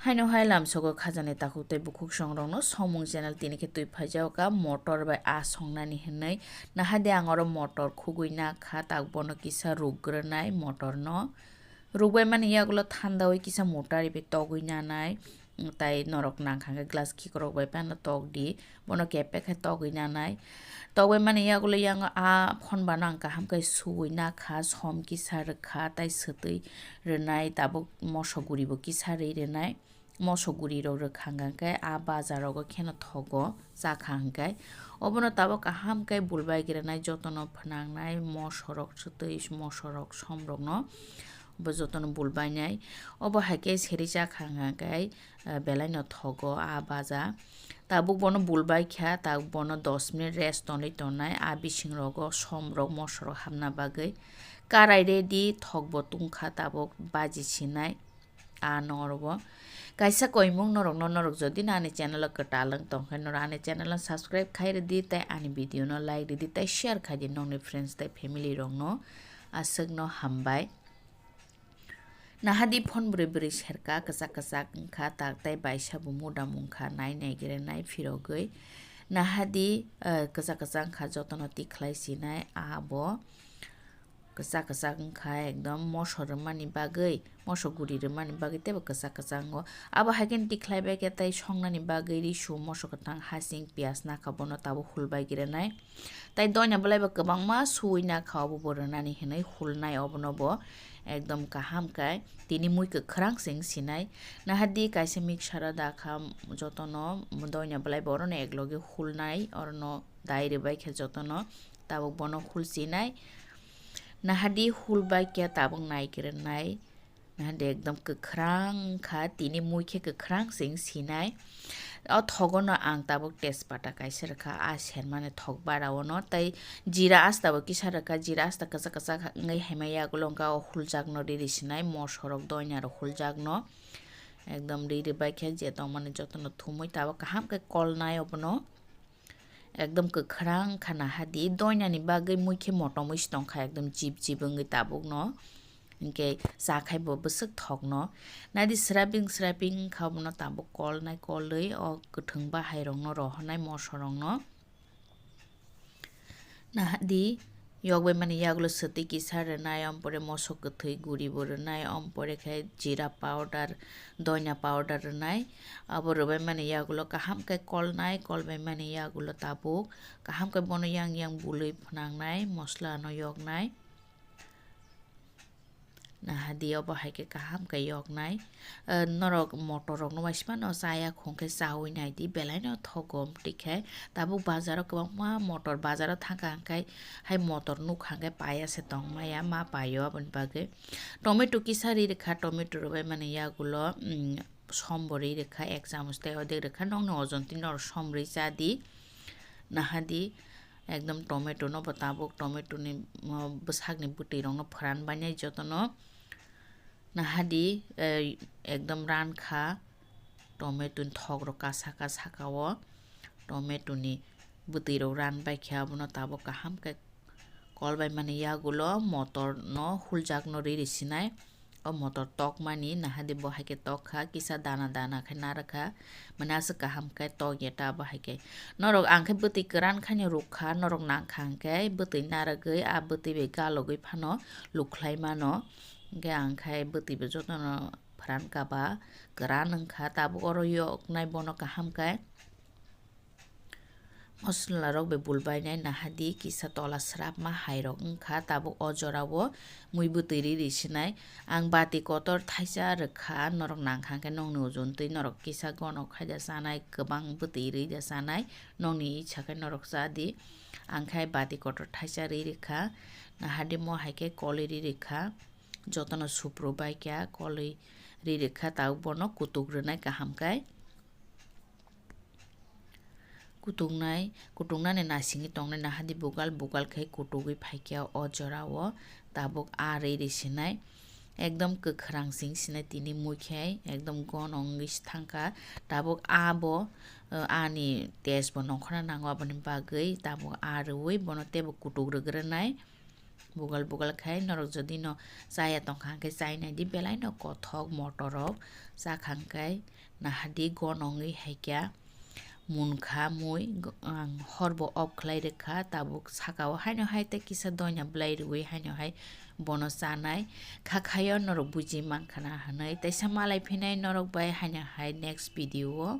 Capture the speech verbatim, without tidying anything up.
Haino hai lamsogo khajani takhuk tei bukhuk songrokno Somung channel tini khe twi phaijak kha motor bai aa songnani hinwi. Nahadi ang oro motor khugwi nakha, tak bono kisa rukgwrwnai motorno. Rukbai mani yagulo thandawi kisa motari bai togwi nanai, tai norok nangkha khe glass khikrok bai phano tokdi, bono kepek khe togwi nanai. Tokbai mani yagulo yang a phone bano ang kaham khe suwi nakha, som kisa rwkha, tai swtwi rwnai, tabuk moso guribo kisa rwi rwnai. Moso guri rok rwkha hwnkha khe a bazar rogo kheno thogo chakha hwnkhe. Obono tabuk kaham khe bulbai granai jotono phnangnai moso rok swtwi moso rok som rokno bo jotono bulbainai. Obo hai khe seri chakha hwnkha khe, eh, belai no thogo a baza. Tabuk bono bulbai kha, tabuk bono dos minute rest tonwi tongnai a bising rogo som rok moso rok hapna bagwi. Karai ready thok bo tungkha tabuk baji sinai. Ano oro bo kaisa koimung norokno, norok jodi no ani channel o kwtal wng tongkhe norok ani channel no subscribe khai rwdi tei ani video no like rwdi tei share khai di nokni friends tei family rokno aswkno hambai. Nahadi phone bwrwi bwrwi serka kwchak kwchak wngkha tak tei baisa bo muda mungkha nai nai gere nai phirogwi. Nahadi, eh, kwchak kwchak wngkha jotono tikhlai sinai abo. Kwchak kwchak wngkha ekdom moso rwmani bagwi, moso guri rwmani bagwi teibo kwchak kwchak wngo. Abo hai khe tikhlai bai khe tei songnani bagwi risu moso kwthang hasing piyaj nakha bono tabuk hulbai granai. Tai doina bolai bo kwbangma suwi nakha obo bo rwnani hinwi hulnai obono bo ekdom kaham khe tini mui kwkhwrang se wng sinai. Nahadi kaisa mixer o dakha jotono doina bolai bo orono eklogi hulnai orono dai rwbai khe jotono. Tabuk bono hulsinai. Nahadi hulbai khe tabuk nai granai. Nahadi ekdom kwkhwrang wngkha, tini mui khe kwkhwrang se wng sinai. O thogono ang tabuk tejpata kaisa rwkha, a sermani thok bara ono. Tai jira asta bo kisa rwkha, jira asta kwchak kwchak wngwi haima yagulo wngkha o huljakno riri sinai, mosorok doinarok huljakno. Ekdom riri bai khe je tongmani jotono thumui tabuk kaham khe kolnai obono. Ekdom kwkhwrang wngkha nahadi, doinani bagwi mui khe motomwi se tongkha, ekdom jip jip wngwi tabukno. Hinkhe chakhai bo bwswk thokno. Naidi sraping sraping wngkha obono tabuk kolnai kolwi o kwthwng bahairokno rohornai mosorokno. Nahadi, yokbai mani yagulo swtwi kisa rwnai, ompore moso kwthwi guri bo rwnai, ompore khe jira powder, doina powder rwnai. Abo rwbai mani yagulo kaham khe kolnai, kolbai mani yagulo tabuk kaham khe bono yang yang bului phnangnai, moslano yoknai. Nahadi obo hai khe kaham khe yoknai. Eh, norok motor rokno waismano chaya khong khe chawi naidi, belai no thogo, twi khe tabuk bazaro kwbangma motor bazaro thangkha hwnkhe hai motor nukha hwnkhe paiya se tongmaya, ma paio aboni bagwi. Tomato kisa ri rwkha, tomato rwbai mani yagulo, mm, som bo ri rwkha, ek chamoch tei odek rwkha, nokni ojon twi norok som ri cha di. Nahadi ekdom tomato no bo tabuk tomato ni, mm, bwsakni bwtwi rokno phwran bainai jotono. Nahadi, eh, ekdom rankha tomato ni thok rok kasa kasa saka o tomato ni bwtwi rok ran bai khe abono tabuk kaham khe kolbai mani yagulo motor no huljak no riri sinai. O motor tokmani nahadi bo hai khe tokha, kisa dana dana khe narwkha, mane aswk kaham khe tokya ta bo hai khe. Norok ang khe bwtwi kwran khaino rukha, norok nangkha hwnkhe bwtwi narwgwi a bwtwi bai galogwi phano lukhlai mano. Hwnkhe ang khe bwtwi bo jotono phwran kaba kwran wngkha, tabuk oro yoknai bono kaham khe. Mosola rok bai bulbainai nahadi kisa tola srapma hai rok wngkha, tabuk o jora o mui bwtwi ri ri sinai. Ang bati kotor thaisa rwkha, norok nangkha hwnkhe nokni ujuntwi norok kisa gono khaida chanai, kwbang bwtwi ri da chanai, nokni icha khe norok cha di. Ang khe bati kotor thaisa ri rwkha, nahadi mo hai khe kolwi ri rwkha, jotono supru bai kha kolwi ri rwkha, tabuk bono kutuk rwnai kaham khe. Kutuknai, kutuknani naisingwi tongnai nahadi bugal, bugal khe kutugwi phaikha o jorao, tabuk a rwi rwi sinai. Ekdom kwkhwrang sing sinai tini mui khe, ekdom gono wngwi se thangkha. Tabuk a bo, eh, ani test bo nongkhorna nango, aboni bagwi tabuk a rwui bono teibo kutuk rwgwrwnai. Bugal bugal khai norok jodi no chaya tongkha hwnkhe chai nai di, belai no kothok motor rok chakha hwnkhe nahadi gonongwi hai kya munkha mui, ang hor bo off khlai rwkha, tabuk saka o haino hai tei kisa doina bwlai rwui haino hai bono chanai kha khaio norok buji mankha na hwnwi. Teisa malai phinai norok bai haino hai next video o.